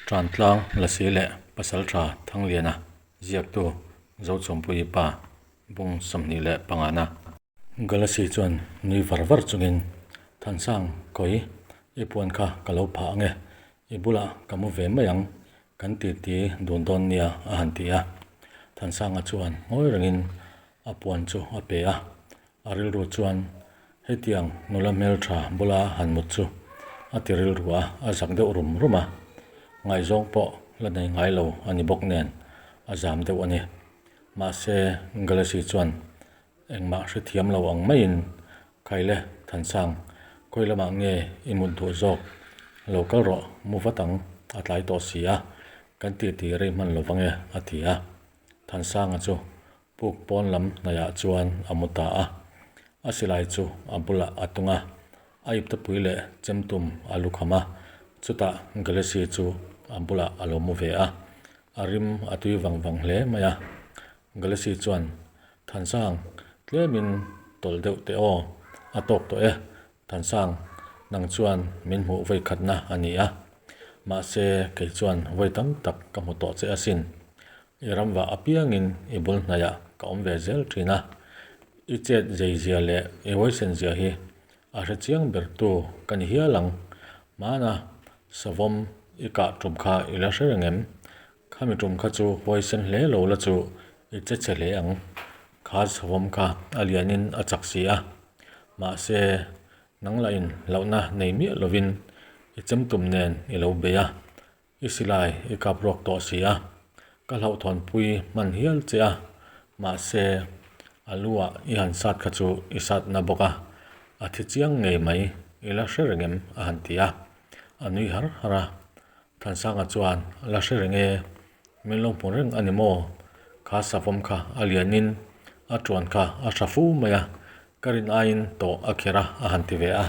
Ṭantlang Lasi leh Pasalṭha Thangliana ziaktu Zochawmpuii pa bung 25 na. Galasi chuan nui var var chungin, Thansang, kawi, i puan kha ka lo phah ange, i bulah ka mu ve mai ang, kan titi dun dawn nia a han ti a. Thansanga chuan ngawi rengin a puan chu a pe a, A rilru chuan hetiang nula hmeltha bula han mut chu a ti rilru a, a zak deuh rum rum a. Ngaihzawng pawh la nei ngai lo a ni bawk nen a zam deuh a ni. Mahse, Galaxy chuan engmah hrethiam lo ang maiin, Khaile, Thansang, khawi lamah nge i mut duh zawk? Lo kal rawh, mu vat ang, a tlai tawh si a, kan titi rei hman lo vang e, a ti a. Thansanga chu Puk pawn lam hnaihah chuan a mu ta a, a silai chu a bulah a tung a, a iptapui leh chemtum a lu kham a, chutah Galaxy chu a bulah a lo mu ve a, a rim a tui vang vang hle mai a. Galaxy chuan, Thansang, tlemin tawlh deuh teh aw, a tawk tawh e, Thansang, nang chuan min hmuh vawi khatna a ni a, mahse kei chuan vawi tam tak ka hmu tawh che asin. I ramvah apiangin i bul hnaihah ka awm ve zel thin a, i chet zeizia leh i huaisen zia hi a hre chiang ber tu ka ni hial ang. Hmana savawm i kah tum kha i la hre reng em? Khami tum kha chu huaisen hle lo la chu i che chhe hle ang. Kha savawm kha a lianin a chak si a, mahse nang lahin hlauhna nei miah lovin i chemtum nen i lo bei a, I silai i kap ruak tawh si a, ka hlauhthawnpui hman hial che a, mahse a lu-ah i han sat kha chu i satna bawk a, a thi chiang ngei mai, i la hre reng em? a han ti a, a nui har har a. Thansanga chuan, La hre reng e, min lo hmu reng a ni maw? Kha savawm kha a lianin a tuan kha a tha fu mai a, ka rin aiin tawh a kher a, a han ti ve a.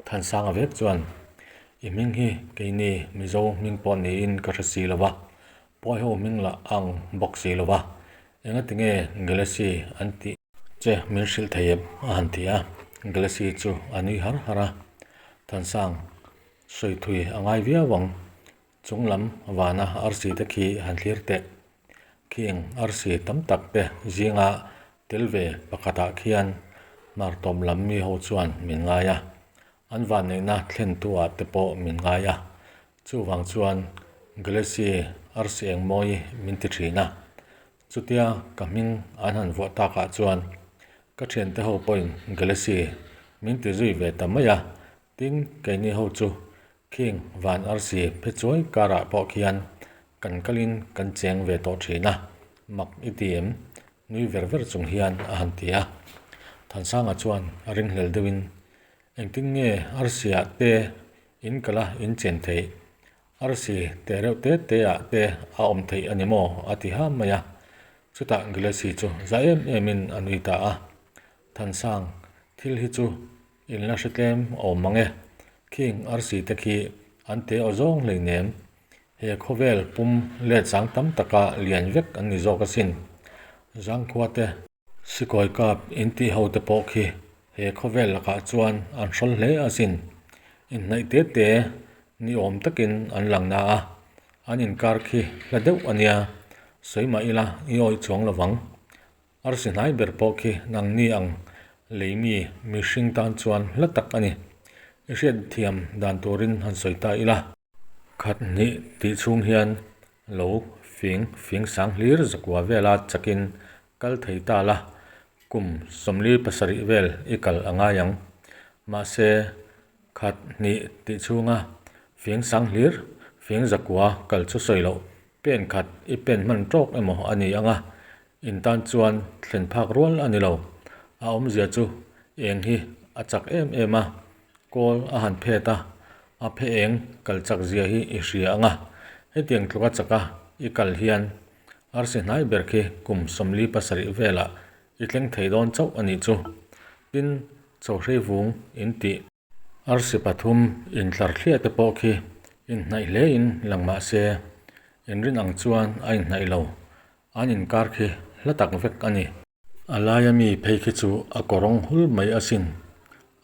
Thansanga vek chuan, I hming hi keini Mizo hming pawh niin ka hre si lo va, Pawiho hming lah a ang bawk si lo va, engati nge Galaxy an tih che min hrilh thei em? a han ti a, Galaxy chu a nui har har a, Thansang, sawi thui a ngai viau ang, chung lam vana arsi te khi han thlir teh, khing arsi tam tak te zinga tel ve pakhatah khian hmartawp lam mi ho chuan min ngai a, An vanneihna thlentuah te pawh min ngai a, chuvang chuan Galaxy arsi engmawi min ti thin a. Chutia ka hming an han vuah takah chuan ka thiante ho pawhin Galaxy min ti zui ve ta mai a, tin keini ho chu khing van arsi phe chuai karah pawh khian kan kalin kan cheng ve tawh thin a, mak i ti em? Nui ver ver chung hian a han ti a. Thansanga chuan a ringhlel deuhin Engtin nge arsiah te in kal a in chen theih? Arsi teh reuh te te ah te a awm theih a ni maw? a ti ham mai a. Chutah Gilesi chu za em em in a nui ta a. Thansang, thil hi chu in la hre tlem awm mang e. Khing arsi te khi an te aw zawng hleinem. He khawvel pum let zang tam taka lian vek an ni zawk asin. Zangkhua te. Sikawi kap in tih ho te pawh khi he khawvel lakah chuan an hrawl hle asin. Inhnaih te te ni awm takin an lang na a, an inkar khi hla deuh a nia, sawi mah ila i awih chuang lo vang. Arsi hnai ber pawh khi nangni ang lei mi mihring tan chuan hla tak a ni. I hriat thiam dan turin han sawi ta ila. Khat hnih tih chhung hian lo fing fing sang hlir zakua vela chakin kal thei ta la, kum 47 vel i kal a ngai ang. Mahse, khat hnih tih chhunga fing sang hlir fing zakua kal chu sawi loh pen khat i pen hman tawk emaw a ni ang a, in tan chuan thlen phak rual a ni lo. A awmzia chu eng hi a chak em em a, Kawl a han phet a, a phe eng kal chak zia hi i hria ang a, hetiang tluka chaka i kal hian arsi hnai ber khi kum 47 velah i thleng thei dawn chauh a nih chu. Tin, Chauhrei vung in tih. Arsi pathum intlar thliah te pawh khi inhnaih hle in lang mah se, inrin ang chuan a inhnaih lo, an inkar khi hla tak vek a ni. A laia mi phei khi chu a kawrawng hul mai asin.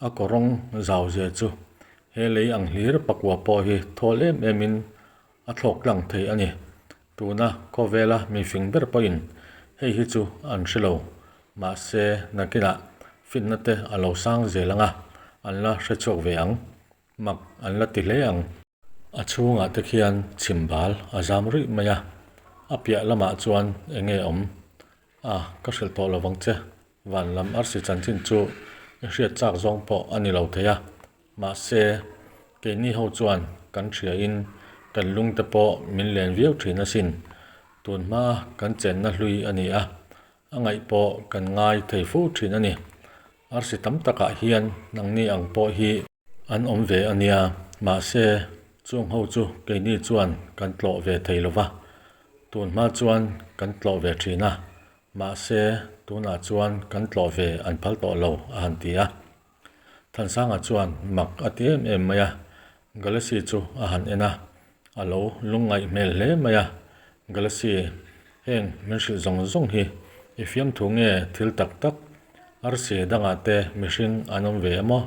A kawrawng zau zia chu he lei ang hlir pakua pawh hi thawl em em in A thlawk tlang thei a ni. Tuna khawvela mi fing ber pawhin hei hi chu an hre lo. Mahse, nakinah finna te a lo sang zel ang a, an la hre chhuak ve ang. Mak an la ti hle ang. A chhungah te khian chhimbal a zam ruih mai a, a piah lamah chuan eng nge awm? A, ka hrilh tawh lo vang che. Van lam arsi chanchin chu i hriat chak zawng pawh a ni lo thei a, mahse, keini ho chuan kan hriain kan lungte pawh min len viau thin asin. Tun hma kan chenna hlui a ni a, a ngaih pawh kan ngai thei fo thin a ni. Arsi tam takah hian nangni ang pawh hi An awm ve a nia, mahse chung ho chu keini chuan kan tlawh ve thei lo va, tun hma chuan kan tlawh ve thin a, mahse tunah chuan kan tlawh ve an phal tawh lo a han ti a. Thansanga chuan mak a ti em em mai a, Galaxy chu a han en a, a lo lungngaih hmel hle mai a, Galaxy heng min hrilh zawng zawng hi i fiamthu nge thil tak tak arsi dangah te mihring an awm ve emaw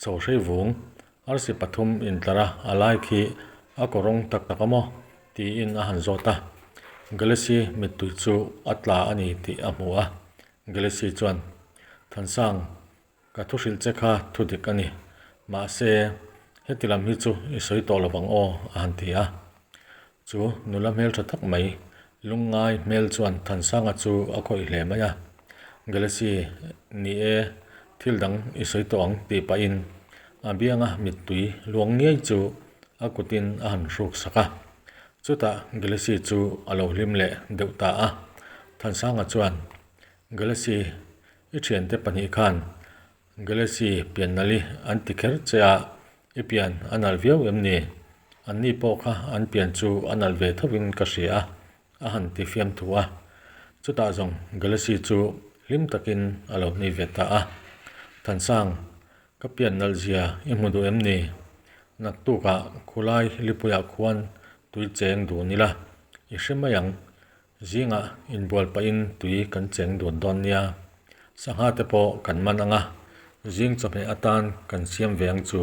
Chho hrei vung, arsi pathum intlar a, a lai khi a kaw rawng tak tak a maw? tiin a han zawt a. Galaxy mittui chu a tla a ni tih a hmu a. Galaxy chuan, Thansang, ka thu hrilh che kha thu dik a ni. Mahse, heti lam hi chu i sawi tawh lo vang aw, a han ti a. Chu nula hmeltha tak mai, lungngai hmel chuan Thansanga chu a khawih hle mai a. Galaxy, ni e, thil dang i sawi tawh ang tih pahin a bianga mittui luang ngei chu a kutin a han hruk sak a. Chutah Galaxy chu a lo hlim leh deuh ta a. Thansanga chuan, Galaxy, i thiante pahnih khan Galaxy pian nalh i an ti kher che a, i pian a nalh viau em ni? An ni pawh kha an pian chu a nalh ve thovin ka hria a, a han ti fiam thu a. Chutah zawng Galaxy chu hlim takin a lo nui ve ta a. Thansang, ka pian nalh zia i hmu duh em ni? Naktukah khulai lipuiah khuan tui cheng dun ila, i hre mai ang. Zingah inbual pahin tui kan cheng dun dawn nia, sangha te pawh kan man ang a, zing chawhmeh atan kan siam ve ang chu,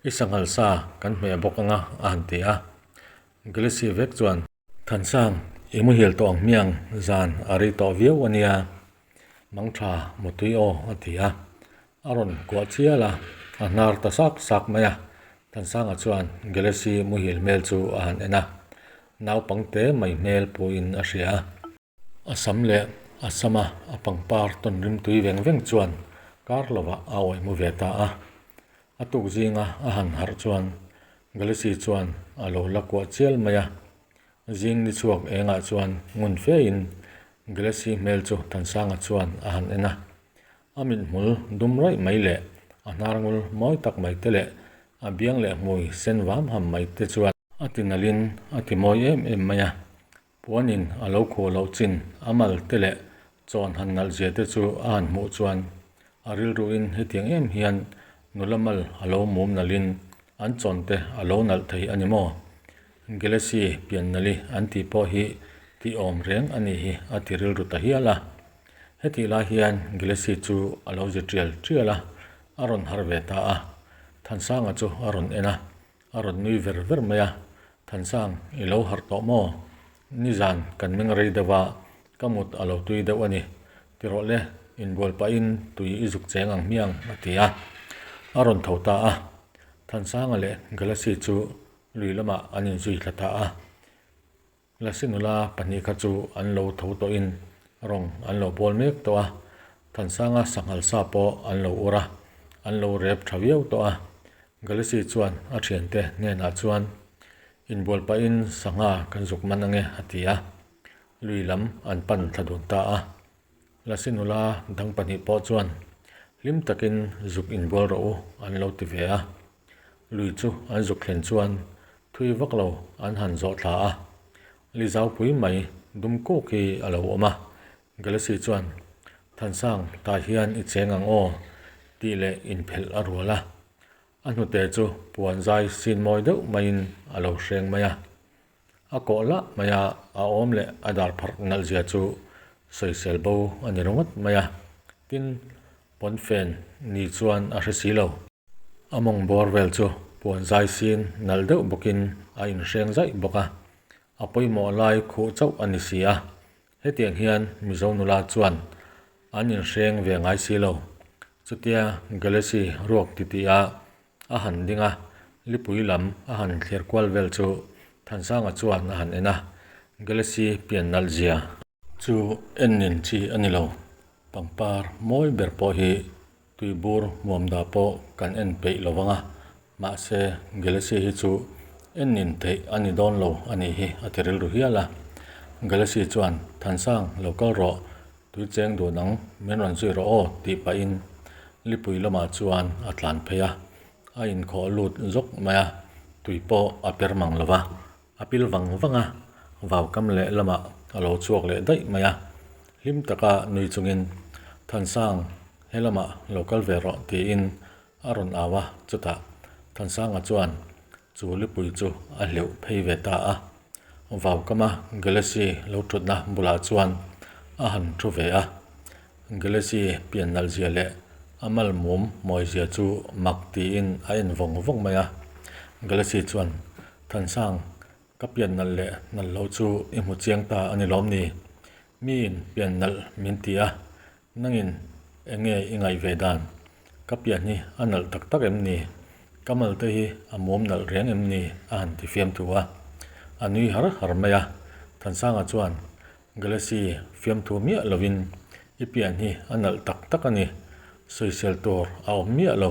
i sanghal sa kan hmeh bawk ang a, a han ti a. Galaxy vek chuan. Thansang, i muhil tawh ang hmiang zan a rei tawh viau a nia, mangtha mutui aw, a ti a. A rawn kuah chial a, a hnar ta sak sak mai a. Thansanga chuan Galaxy muhil hmel chu a han en a, naupangte mai hmel puiin a hria a. A sam leh a sama a pangpar tawn rimtui veng veng chuan kar lovah a awih mu ve ta a. A tuk zinga a han harh chuan Galaxy chuan a lo la kuah chial mai a. Zing ni chhuak engah chuan ngun fein Galaxy hmel chu Thansanga chuan a han en a. A mithmul dum raih mai leh a hnar ngul mawi tak mai te leh a biang leh hmui sen vam ham mai te chuan a ti nalhin a ti mawi em em mai a. Puanin a lo khuh loh chin a mal te leh chawn han nalh zia te chu a han hmuh chuan a rilruin hetiang em hian nula mal a lo mum nalhin an chawn te a lo nalh thei a ni maw? Galaxy pian nalhi an tih pawh hi tih awm reng a nih hi a ti rilru ta hial a. Hetih lai hian Galaxy chu a lo zi tial tial a, a rawn harh ve ta a. Thansanga chu a rawn en a, a rawn nui ver ver mai a, Thansang, i lo harh tawh maw? Nizan kan meng rei deuh a, ka mut a lo tui deuh a ni. Ti rawh le, inbual pahin tui i zuk cheng ang hmiang, a ti a. A rawn tho ta a. Thansanga leh Galaxy chu lui lamah an inzui thla ta a. Lasi nula pahnih kha chu an lo tho tawhin rawng an lo bawl mek tawh a, Thansanga sanghal sa pawh an lo ur a, an lo rep tha viau tawh a. Galaxy chuan a thiante hnenah chuan, Inbual pahin sangha kan zuk man ange a ti a, lui lam an pan thla dun ta a. Lasi nula dang pahnih pawh chuan, Hlim takin zuk inbual rawh u an lo ti ve a. Lui chu an zuk thlen chuan thui vak lo an han zawh thla a, Lizaupui mai dum kuk hi a lo awm a, Galaxy chuan, Thansang, tah hian i cheng ang aw, tih leh inphelh a rual a. A hnute chu puan zai sin mawi deuh maiin a lo hreng mai a. A kawh lah mai a, a awm leh a dar pharh nalh zia chu sawisel bo a ni ringawt mai a, tin, pawnfen ni chuan a hre si lo. A mawng bawr vel chu Puan zai sin nalh deuh bawkin a inhreng zaih bawk a, a pawimawh lai khuh chauh a ni si a. Hetiang hian Mizo nula chuan an inhreng ve ngai si lo. Chutia Galaxy ruak titih a a han ding a, lipui lam a han thlir kual vel chu Thansanga chuan a han en a, Galaxy pian nalh zia chu en nin chi a ni lo. Pangpar mawi ber pawh hi Tuibur hmuamda pawh kan en peih lo vang a, mahse Galaxy hi chu en nin theih a ni dawn lo a nih hi a ti rilru hial a. Galaxy chuan, Thansang, lo kal rawh, tui cheng duh nang, min rawn zui rawh aw tih pahin lipui lamah chuan a tlan phei a, a inkhawh lut zawk mai a, tui pawh a per mang lo va. A pil vang vang a, vau kam leh lamah a lo chhuak leh daih mai a. Hlim taka nui chungin, Thansang, he lamah lo kal ve rawh tiin a rawn au a, chutah Thansanga chuan chu lipui chu a hleuh phei ve ta a. Vau kama Galaxy lo thutna bulah chuan a han thu ve a. Galaxy pian nalh zia leh a mal mum mawi zia chu mak tiin a en vawng vawng mai a. Galaxy chuan Thansang, ka pian nalh leh nalh loh chu i hmu chiang ta a ni lawm ni? Miin pian nalh min ti a, nangin eng nge i ngaih ve dan? Ka pian hi a nalh tak tak em ni? Ka mal te hi a mum nalh reng em ni? a han ti fiamthu a. A nui har har mai a. Thansanga chuan, Galaxy fiamthu miah lovin i pian hi a nalh tak tak a ni, sawisel tur a awm miah lo.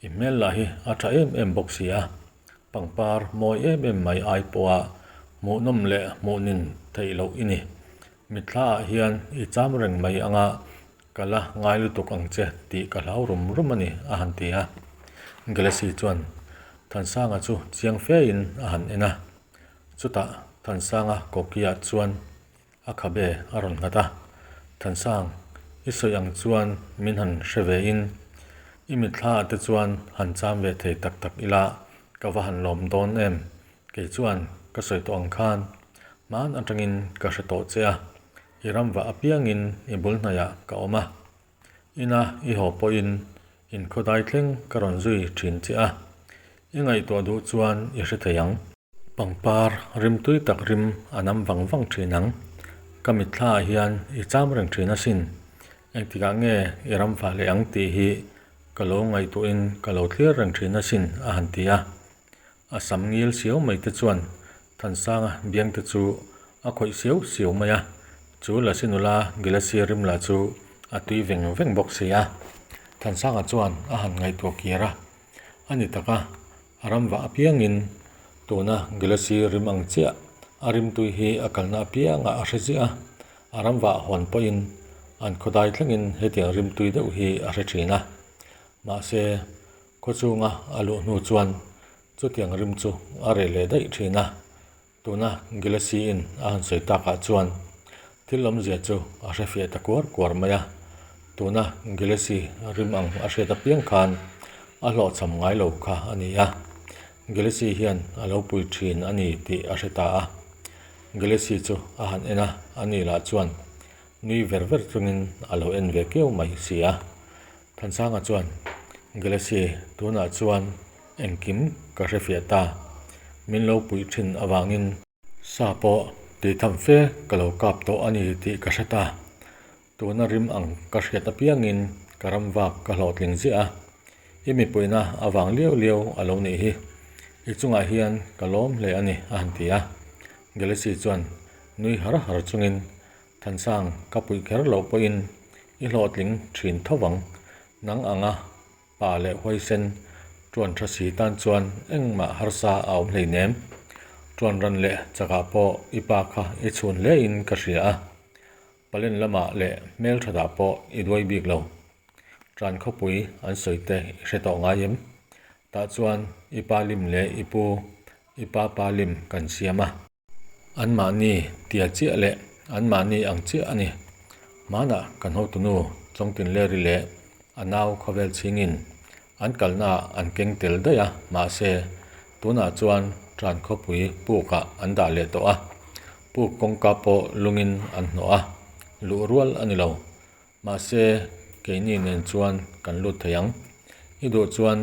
I hmel lah hi a tha em em bawk si a, pangpar mawi em em mai ai pawha hmuhnawm leh hmuhnin theih loh i ni. Mitthla ah hian i cham reng mai anga ka la ngai lutuk ang che tih ka hlau rum rum a ni, a han ti a. Galaxy chuan Thansanga chu chiang fe in a han en a, chutah Thansanga kokiah chuan A khabe a rawn nghat a, Thansang, i sawi ang chuan min han hre ve in, i mitthla ah te chuan han cham ve thei tak tak ila ka va han lawm dawn em? Kei chuan ka sawi tawh ang khan hman atangin ka hre tawh che a, i ramvah apiangin i bul hnaiah ka awm a, Ina i haw pawhin inkhawdai thleng ka rawn zui thin che a, i ngaihtuah duh chuan i hre thei ang. Pangpar rimtui tak rim a nam vang vang thin ang. Ka mitthlaah hian i cham reng thin asin. Engtikah nge i ram fah leh ang tih hi ka lo ngaihtuahin ka lo thlir reng thin asin a han ti a. A sam ngil siau mai te chuan Thansanga biang te chu a khawih siau siau mai a, chu Lasi nula Gilasi rim lah chu a tui veng veng bawk si a. Thansanga chuan a han ngaihtuah kir a, a ni tak a, a ram vah apiangin tuna Gilasi rim ang chiah a rimtui hi a kalna apiangah a hre ziah a, a ram vah hawn pawhin an khawdai thlengin hetiang rimtui deuh hi a hre thin a. Mahse, Khawchhunga a luh hnu chuan chutiang rim chu a reh leh daih thin a, tuna Galaxy-in a han sawi takah chuan thil awmzia chu a hrefiah ta kuar kuar mai a, tuna Galaxy rim ang a hriat apiang khan a hlawhchham ngai lo kha a ni a, Galaxy hian a lo pui thin a ni tih a hre ta a. Galaxy chu a han en a, ani lah chuan nui ver ver chungin a lo en ve kiau mai si a. Thansanga chuan, Galaxy, tunah chuan engkim ka hre fiah ta. Min lo puih thin avangin. Sa pawh tih tham fe ka lo kap tawh a ni tih ka hre ta. Tuna rim ang ka hriat apiangin ka ram vak ka hlawhtling ziah a. I mipuina avang liau liau a lo nih hi. I chungah hian ka lawm hle a ni, a han ti a. Galaxy chuan nui har har chungin Thansang, ka puih kher loh pawhin i hlawhtling thin tho vang. Nang anga pa leh huaisen tuan tha si tan chuan engmah harsa a awm hleinem. Tuan ran leh chakah pawh i pa kha i chhun hle in ka hria a. Palen lamah leh hmelthatah pawh i duai bik lo. Tan khawpui an sawi te i hre tawh ngai em? Tah chuan i pa lim leh i pu, i pa pa lim kan siam a. Anmahni tia chiah leh anmahni ang chiah a ni. Hmanah kan hotunu Chawngtinleri leh a nau khawvel chhingin an kalnaah an keng tel daih a, mahse tunah chuan tan khawpui pukah an dah leh tawh a, puk kawngka pawh lungin an hnawh a, luh rual a ni lo. Mahse keini nen chuan kan lut thei ang. I duh chuan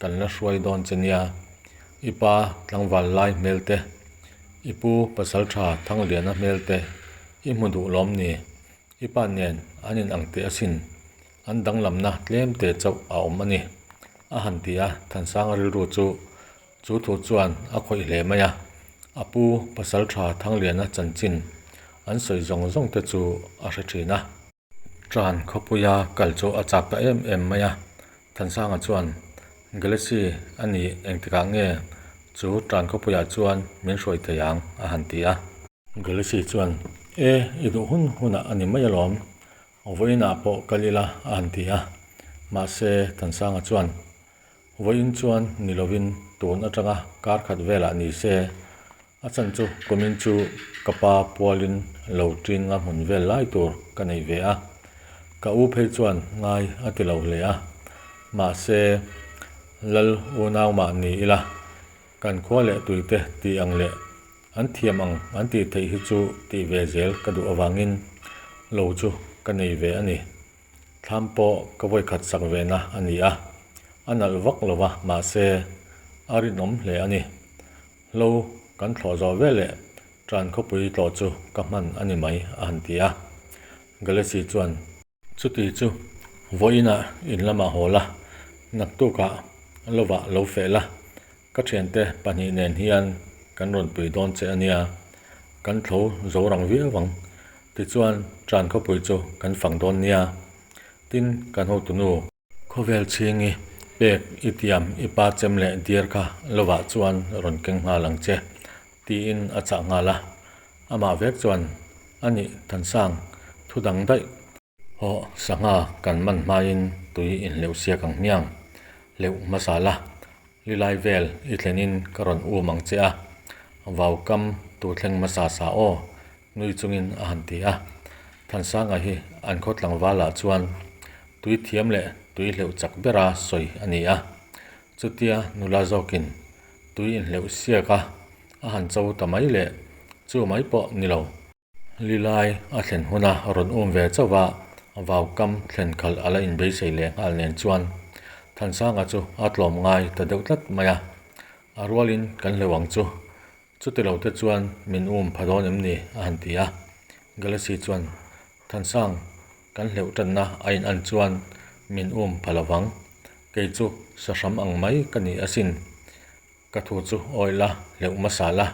kan la hruai dawn che nia. I pa tlangval lai hmel te, i pu pasaltha Thangliana hmel te i hmu duh lawm ni? I pa nen an in ang teh asin, an danglamna tlem te chauh a awm a ni, a han ti a, Thansanga rilru chu chu thu chuan a khawih hle mai a, a pu pasaltha Thangliana chanchin an sawi zawng zawng te chu a hre thin a. Tan khawpuia kal chu a chak ta em em mai a, Thansanga chuan, Galaxy a ni engtikah nge chu tan khawpuiah chuan min hruai thei ang? a han ti a. Galaxy chuan, E, i duh hun hunah a ni mai alawm, vawiinah pawh kal ila a han ti a. Mahse, Thansanga chuan, Vawiin chuan ni lovin tun atanga kar khat velah ni se, A chan chu kumin chu ka pa pualin lo ṭin nga hmun vel lai tur ka nei ve a, ka u phei chuan ngai a ti lo hle a, mahse Lal unau mah ni ila kan khua leh tuite tih ang leh an thiam ang an tih theih hi chu tih ve zel ka duh avangin lo chu ka nei ve a ni. Thlam pawh ka vawikhat sak ve na a ni a, a nalh vak lo va mahse a rinawm hle a ni. Hlo kan thlawh zawh ve leh tan khawpui tlawh chu ka hman a ni mai a han ti a. Galaxy chuan. Chuti chu vawiinah in lamah haw la, naktukah lovah lo feh la, ka thiante pahnih nen hian kan rawn pui dawn che a nia, kan thlo zo rang viau ang, tichuan tan khawpui chu kan fang dawn nia, tin kan hotunu. Khawvel chhingi pek i tiam i pa chem leh diar kha lovah chuan rawn keng nghal ang che, tiin a chah nghal a. Amah vek chuan, A nih Thansang, thu dang daih. Hawh, sangha kan man hmain tui inhleuh siak ang hmiang, hleuh hmasa la, Lilai vel i thlenin ka rawn um ang che a, vau kam tu thleng hmasa sa aw, nui chungin a han ti a. Thansanga hi an khaw tlangvalah chuan tui thiam leh tui hleuh chak bera sawi a ni a. Chutia nula zawkin tui inhleuh siak a, a han cho ta mai leh chu mai pawh ni lo. Lilai a thlen huna rawn um ve chauh a, vau kam thlen khalh a la inbeisei leh nghal nen chuan Thansanga chu a tlawm ngai ta deuh tlat mai a, a rualin kan hleuh ang chu, chuti lo te chuan min um pha dawn em ni a han ti a. Galaxy chuan Thansang kan hleuh tanna a in an chuan min um pha lovang, kei chu sahram ang mai ka ni asin. Ka thu chu awi la, hleuh hmasa la,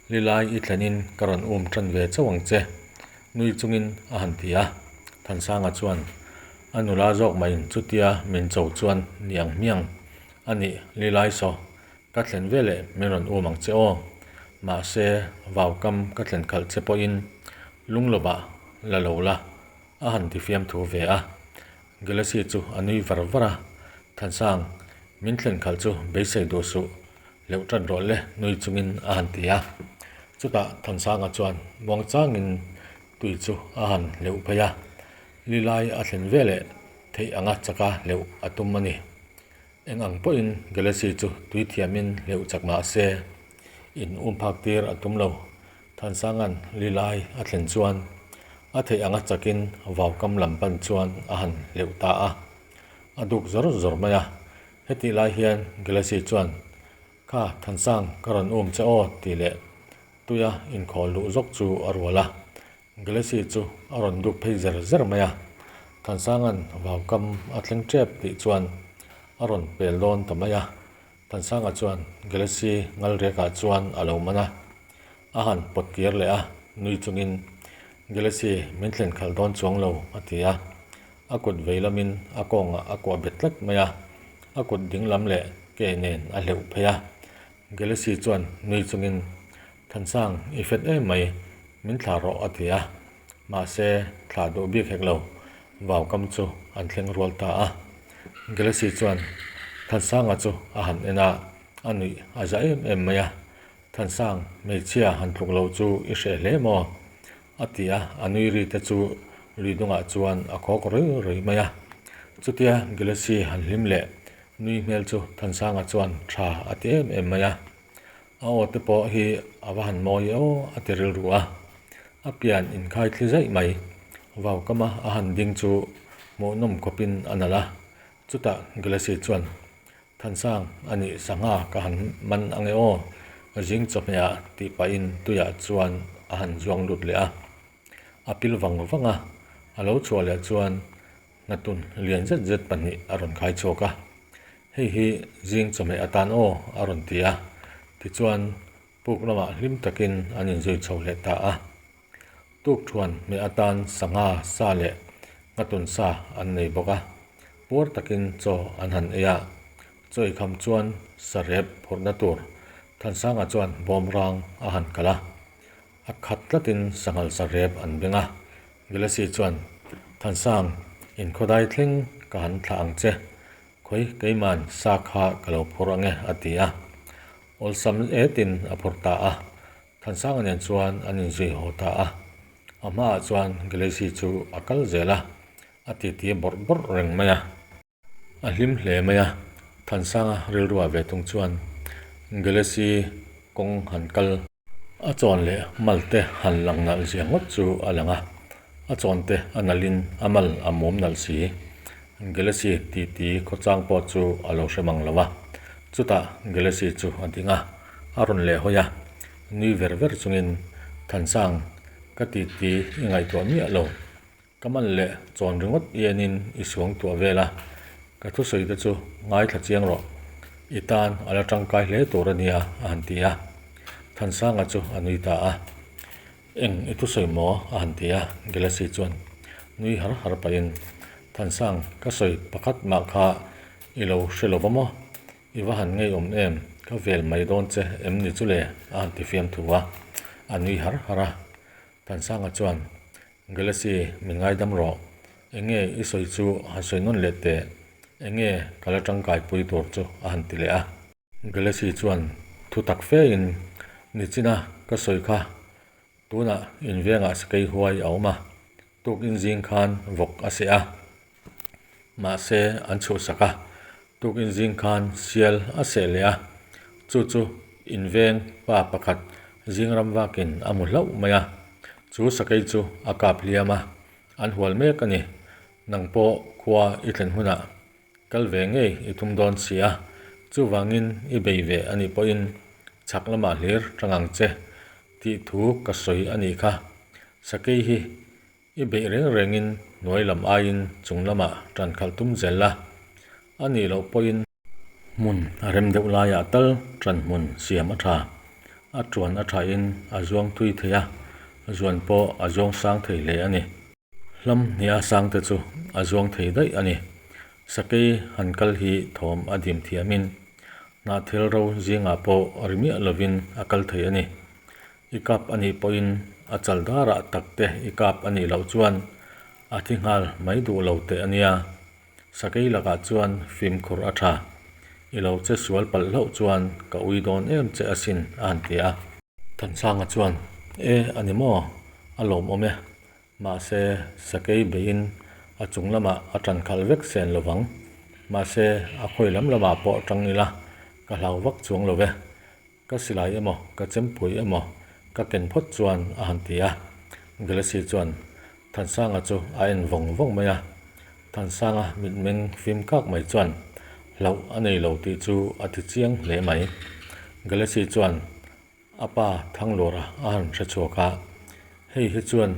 Lilai i thlenin ka rawn um tan ve chauh ang che, nui chungin a han ti a. Thansanga chuan, A nula zawk maiin chutia min cho chuan ni ang hmiang a nih Lilai saw, ka thlen veleh min rawn um ang che aw. Mahse, vaukam ka thlen khalh che pawhin lung lovah la lo la, a han ti fiamthu ve a. Galaxy chu a nui var var a, Thansang, min thlen khalh chu beisei duh suh, leuh tan rawh le nui chungin a han ti a. Chutah Thansanga chuan muangchangin tui chu a han hleuh phei a, Lilai a thlen veleh theih anga chaka hleuh a tum a ni. Eng ang pawhin Galaxy chu tui thiamin hleuh chak mah se, in um phak tir a tum lo. Thansanga'n Lilai a thlen chuan a theih anga chakin vaukam lam pan chuan a han hleuh ta a, a duk zawr zawr mai a. Hetih lai hian Galaxy chuan, Kha Thansang ka rawn um che aw tih leh tuia inkhawh luh zawk chu a rual a. Galaxy chu a rawn duk phei zer zer mai a, Thansanga'n vaukam a thleng tep tih chuan a rawn pel dawn ta mai a. Thansanga chuan Galaxy ngalriakah chuan a lo man a, a han pawt kir leh a, nui chungin, Galaxy, min thlen khalh dawn chuang lo, a ti a. A kut vei lamin a kawngah a kuah bet tlat mai a, a kut ding lam leh ke nen a hleuh phei a. Galaxy chuan nui chungin, Thansang, i fet em mai, min thlah rawh, a ti a. Mahse, thlah duh bik hek lo, vaukam chu an thleng rual ta a. Galaxy chuan Thansanga chu a han en a, a nuih a za em em mai a. Thansang, hmeichhia han tluk lo chu i hreh hle maw? a ti a, a nui ri te chu lui dungah chuan a khawk rui rui mai a. Chutia Galaxy han hlim leh nui hmel chu Thansanga chuan tha a ti em em mai a. A aw te pawh hi a va han mawi e aw a ti rilru a, a pian inkhai thli zaih mai. Vaukama a han ding chu hmuhnawm khawpin a nalh a, chutah Galaxy chuan, Thansang, a nih sangha ka han man ang e aw, zing chawhmehah tih pahin tuiah chuan a han zuang lut leh a. A pil vang vang a, a lo chhuah leh chuan Hnatun lian zet zet pahnih a rawn khai chhuak a, Hei hi zing chawhmeh atan aw a rawn ti a, tichuan puk lamah hlim takin an inzui chho leh ta a. Tuk thuan hmeh atan sangha sa leh nghatun sa an nei bawk a, puar takin chaw an han ei a, chaw eikham chuan sarep phurhna tur Thansanga chuan bawmrang a han kalh a. A khat tlatin sanghal sarep an beng a, Gilasi chuan, Thansang, inkhawdai thleng ka han thlah ang che. Khawi keiman sa kha ka lo phur ang e, a ti a. Awlsam etin a phur ta a. Thansanga nen chuan an inzui haw ta a. A hmaah chuan Gilasi chu a kal zel a, a titi bawrh bawrh reng mai a. A hlim hle mai a, Thansanga rilruah ve thung chuan Galaxy kawng han kal. A chawn leh mal te han lang nalh zia ngawt chu a lang a, a chawn te a nalhin a mal a mum nalh si. Galaxy titi khawchang pawh chu a lo hre mang lo a, chutah Galaxy chu a ding a, a rawn leh hawi a, nui ver ver chungin Thansang ka titi i ngaihtuah miah lo. Ka man leh chawn ringawt i enin i suang tuah vel a, ka thusawi te chu ngaithla chiang rawh, i tan a la tangkai hle tur a nia a han ti a. Thansanga chu a nui ta a, Eng i thusawi maw? a han ti a, Galaxy chuan nui har har pahin, Thansang, ka sawi pakhat mah kha i lo hre lo va maw? I va han ngeiawm em, ka vel mai dawn che em ni chu le? a han ti fiamthu a, a nui har har a. Thansanga chuan, Galaxy, min ngaidam rawh. Enge i sawi chu han sawi nawn leh teh. Enge ka la tangkai pui tur chu a han ti leh a. Galaxy chuan thu tak fe in, Nichina ka sawi kha tunah invengah sakei huai a awm a, tukin zing khan vawk a seh a. Mahse an chhuhsak a, tukin zing khan sial a seh leh a, chu chu inveng pa pakhat zing ram vakin a hmu hlauh mai a, chu sakei chu a kap hliam a, an hual mek a ni. Nang pawh khua i thlen hunah kal ve ngei i tum dawn si a, chuvangin i bei ve a nih pawhin chhak lamah hlir tang ang che tih thu ka sawi a nih kha. Sakei hi I beih reng rengin hnuai lam aiin chung lamah tan khalh tum zel la, a nih loh pawhin hmun a rem deuh laiah tal tan hmun siam a tha. A tuan a thain a zuang thui thei a, zuan pawh a zuang sang thei hle a ni. Hlam hniha sangte chu a zuang thei daih a ni. Sakei han kal hi thawm a dim thiamin hnahthel ro zingah pawh ri miah lovin a kal thei a ni. I kap a nih pawhin a chal darah tak te i kap a nih loh chuan a thi nghal mai duh lo teh a nia. Sakei lakah chuan fimkhur a tha. I lo che sual palh hlauh chuan ka ui dawn em che asin a han ti a. Thansanga chuan, E a ni maw? A lawmawm e. Mahse sakei beiin a chung lamah a tan khalh vek sen lovang. Mahse a khawi lam lamah pawh tang ila ka hlau vak chuang lo ve. Ka silai emaw, ka chempui emaw ka ken phawt chuan a han ti a. Galaxy chuan Thansanga chu a en vawng vawng mai a. Thansanga mitmeng fim kak mai chuan hlauh a nei lo tih chu a ti chiang hle mai. Galaxy chuan a pa Thanglura a han hre chhuak a, hei hi chuan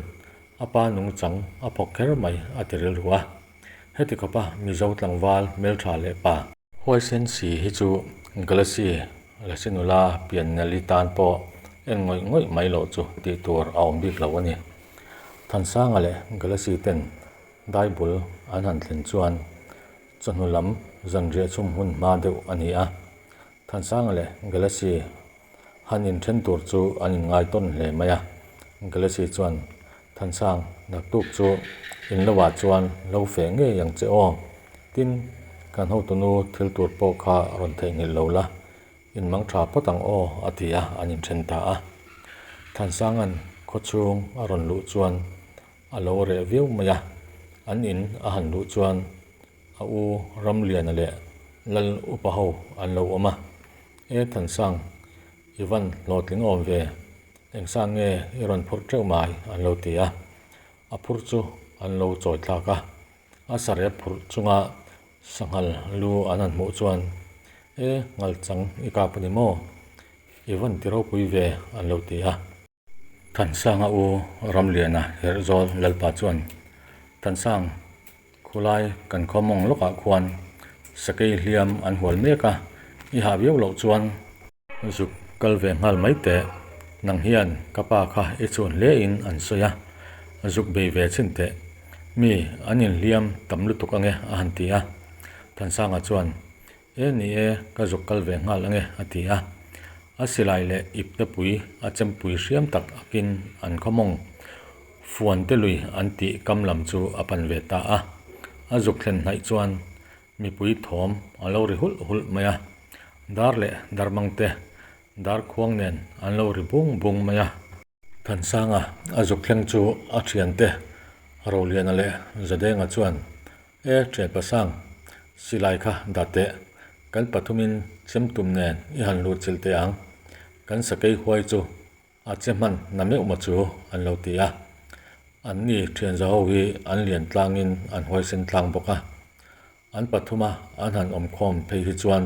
a pa nungchang a phawk kher mai a ti rilru a. Heti khawpa Mizo tlangval hmeltha leh pa. Huaisen si hi chu Galaxy Lasi nula pian nali tan pawh en ngawih ngawih mai loh chu tih tur a awm bik lo a ni. Thansanga leh Galaxy ten dai bul an han thlen chuan chawhnu lam zanriah chhum hun hma deuh a ni a. Thansanga leh Galaxy Han inthen tur chu an inngai tawn hle mai a. Galaxy chuan, Thansang, naktuk chu in lohah chuan lo feh ngei ang che aw. Tin, kan hotunu thil tur pawh kha rawn theihnghilh lo la, in mang tha phawt ang aw, a ti a, an inthen ta a. Thansanga'n khawchhung a rawn luh chuan a lo reh viau mai a, an in a han luh chuan a u Ramliana leh Lal upa ho an lo awm a. E Thansang, i van hlawhtling awm ve, engsan nge i rawn phurh teuh mai an lo ti a. A phur chu an lo chawi thlak a, a sarep phurh chunga sanghal lu an han hmuh chuan. E, ngalchang i kap a ni maw? I vawn ti ropui ve an lo ti a. Thansanga u Ramliana Herhzawl Lalpa chuan, Thansang, khulai kan khaw mawng lawkah khuan sakei hliam an hual mek a, i hah viau loh chuan zuk kal ve nghal mai teh, nang hian ka pa kha i chhun hle in an sawi a, zuk bei ve chhin teh, mi an inhliam tam lutuk ange a han ti a. Thansanga chuan, E ni e, ka zuk kal ve nghal ange a ti a. A silai leh iptepui a chempui hriam tak akin an khawmawng fuan te lui an tih kam lam chu a pan ve ta a. A zuk thlen hnaih chuan mipui thawm a lo ri hulh hulh mai a. Dar leh darmang te dar khuang nen an lo ri bung bung mai a. Thansanga a zuk thleng chu a thiante Roliana leh Zadenga chuan E thianpa sang, silai kha dah teh, kan pathumin chemtum nen i han lut chilh teh ang, kan sakei huai chu a che hman na meuh maw chu an lo ti a. Anni thianza ho hi an lian tlangin an huaisen tlang bawk a. An pathuma an han awmkhawm phei hi chuan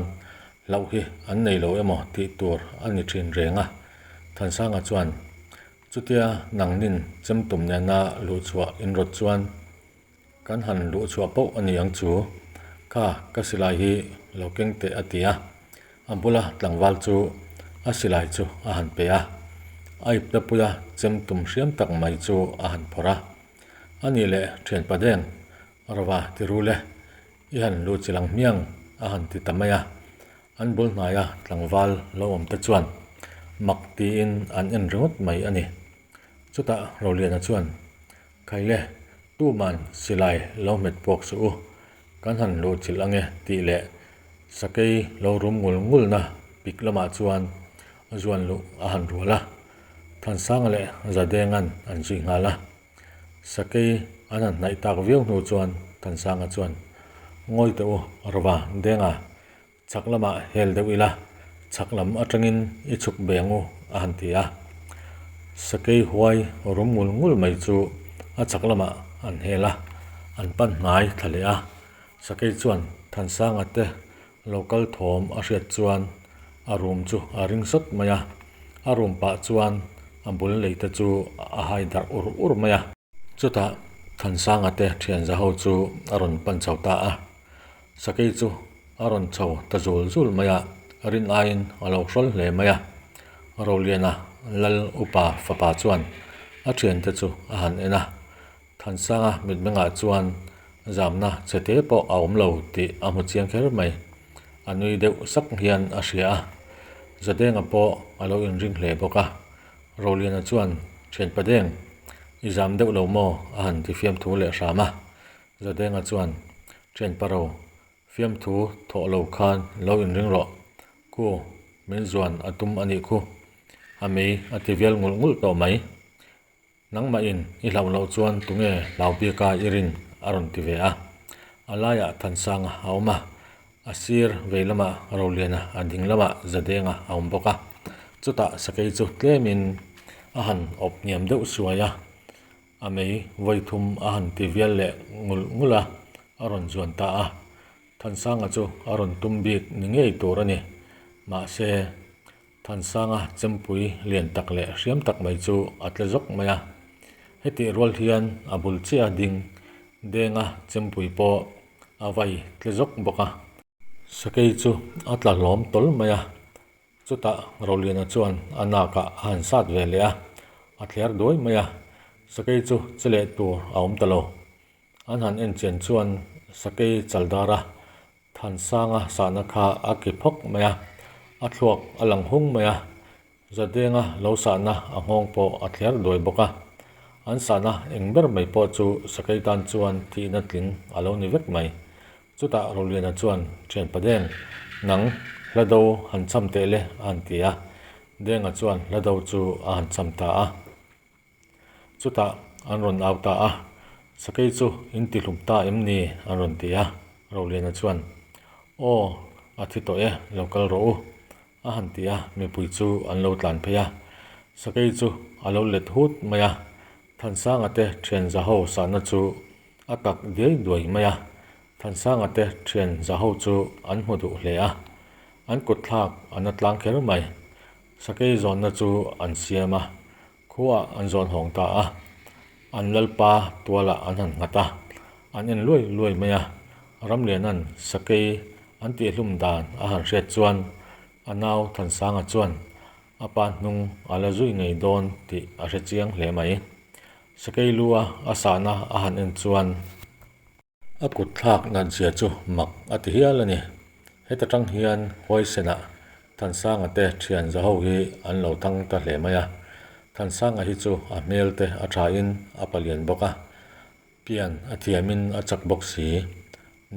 hlauh hi an nei lo emaw tih tur a ni thin reng a. Thansanga chuan, Chutia nangnin chemtum nena luhchhuah inrawt chuan kan han luhchhuah poh a ni ang chu, kha ka silai hi lo keng teh a ti a. A bula tlangval chu a silai chu a han pe a. A iptepuia chemtum hriam tak mai chu a han phawrh a. A nih leh thianpa deng Rova ti ru le, i han lu chi lang hmiang a han ti ta mai a. An bul hnaia tlangval lo awm te chuan mak tiin an en ringawt mai a ni. Chutah Roliana chuan, Khaile, tuman silai lo hmet puak suh u, kan han luh chilh ange tih leh sakei lo rum ngul ngulna pik lamah chuan zuan luh a han rual a. Thansanga leh Zadenga'n an zui nghal a. Sakei an han hnaih tak viau hnu chuan Thansanga chuan, Ngawi teh u, Rova, Denga, chhak lamah hel deuh ila, chhak lam atangin i chhuk be ang u, a han ti a. Sakei huai rum ngul ngul mai chu a chhak lamah an hel a, an pan hnai thla leh a. Sakei chuan Thansanga te Lo kal thawm a hriat chuan a room chu a ring sawt mai a, a room pah chuan a bul lei te chu a hai darh ur ur mai a. Chutah Thansanga te thianza ho chu a rawn pan chho ta a, sakei chu a rawn chho ta zul zul mai a, rin aiin a lo hrawl hle mai a. Roliana Lal upa fapa chuan a thiante chu a han en a, Thansanga mitmengah chuan zamna chhete pawh a awm lo tih a hmu chiang kher mai. A nui deuh sak hian a hria a, Zadenga pawh a lo inring hle bawk a. Roliana chuan, Thianpa Deng, i zam deuh lo maw? a han ti fiamthu leh hram a. Zadenga chuan, Thianpa Ro, fiamthu thawh lo khan lo inring rawh. Khu, min zuan a tum a nih khu. A mei a ti vial ngulh ngulh tawh mai. Nangmahin i hlauh loh chuan tunge hlau bika i rin a rawn ti ve a. A laiah Thansanga a awm a, a sir vei lamah Roliana, a ding lamah Zadenga a awm bawk a. Chutah sakei chu tlemin a han awp hniam deuh suai a, a mei vawi thum a han ti vial leh ngulh ngulh a, a rawn zuan ta a. Thansanga chu a rawn tum bik ni ngei tur a ni. Mahse. Thansanga chempui lian tak leh hriam tak mai chu a tle zawk mai a. Hetih rual hian a bul chiah a ding denga chempui pawh a vai tle zawk bawk a. Sakei chu a tla hlawm tawl mai a, chutah Roliana chuan a nakah a han sat ve leh a, a thler duai mai a, sakei chu che leh tur a awm ta lo. An han en chian chuan sakei chaldara Thansanga sahna kha a ki phawk mai a, a thluak a lang hung mai a, Zadenga lo sahna a nghawng pawh a thler duai bawk a. An sahna eng ber mai pawh chu sakei tan chuan thihna tling a lo ni vek mai. Chutah Roliana chuan, Thianpa Deng, nang hla do han cham teh le a han ti a. Denga chuan hla do chu a han cham ta a. Chutah an rawn au ta a, Sakei chu in ti hlum ta em ni? an rawn ti a. Roliana chuan, Aw, a thi tawh e, lo kal rawh u, a han ti a, mipui chu an lo tlan phei a. Sakei chu a lo let hut mai a, Thansanga te thian zaho sahna chu a kak diai duai mai a. Thansanga te thian zaho chu an hmu duh hle a. An kut thlak an a tlang kher mai. Sakei zawnna chu an siam a, khuaah an zawn hawng ta a. An lalpa tualah an han nghat a, an en luai luai mai a. Ramliana'n sakei an tihhlum dan a han hriat chuan a nau Thansanga chuan a pa hnung a la zui ngei dawn tih a hre chiang hle mai. Sakei lua a sahna a han en chuan. A kut thlak nat zia chu mak a ti hial a ni. Heta tang hian Huaisenah Thansanga te thian za ho hi an lo thang ta hle mai a. Thansanga hi chu a hmel te a tha in a palian bawk a, pian a thiam in a chak bawk si.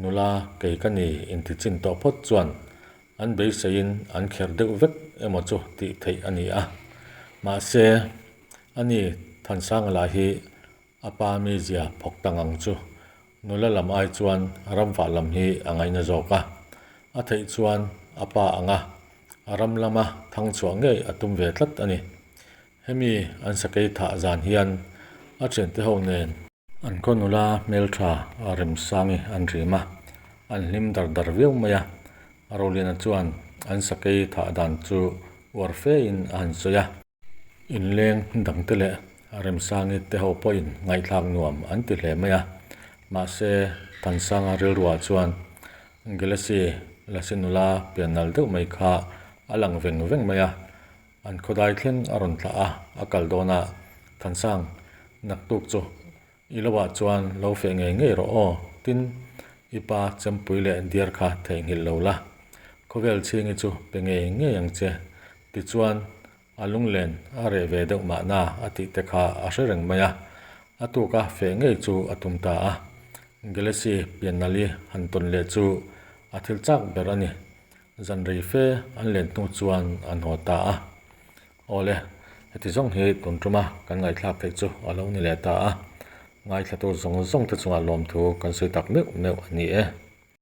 Nula kei ka ni inti chin tawh phawt chuan an beiseiin an kherh deuh vek emaw chu tih theih a ni a. Mahse, ani Thansanga lah hi A pa mizia phawk ta ngang chu nula lam ai chuan ramvah lam hi a ngaina zawk a. A theih chuan a pa anga a ram lama thang chhuah ngei a tum ve tlat a ni. Hemi an sakei thah zan hian a thiante ho nen an khaw nula hmeltha Remsangi an rim a, an hlim dar dar viau mai a. Roliana chuan an sakei thah dan chu uar fe in a han sawi a. Inleng dangte leh Remsangi te ho pawhin ngaihthlak nuam an ti hle mai a, mahse Thansanga rilruah chuan Galaxy Lasi nula pian nal deuh mai kha a lang veng veng mai a, an khawdai thleng a rawn thlah a, a kal dawn a, Thansang, naktuk chu I lo ah chuan lo feh ngei ngei rawh aw, tin, i pa chempui leh diar kha theihnghilh lo la. Khawvel chhingi chu pe ngei ngei ang che, tichuan a lunglen a reh ve deuh mahna a tih te kha a hre reng mai a, a tuka feh ngei chu a tum ta a. Galaxy piannali han tawn leh chu a thil chak ber a ni. Zan rei fe an len hnu chuan an haw ta a. Awle, heti zawng hi tun tuma kan ngaihthlak theih chu a lo ni leh ta a, ngaithlatu zawng zawng te chungah lawmthu kan sawi tak meuh meuh a ni e.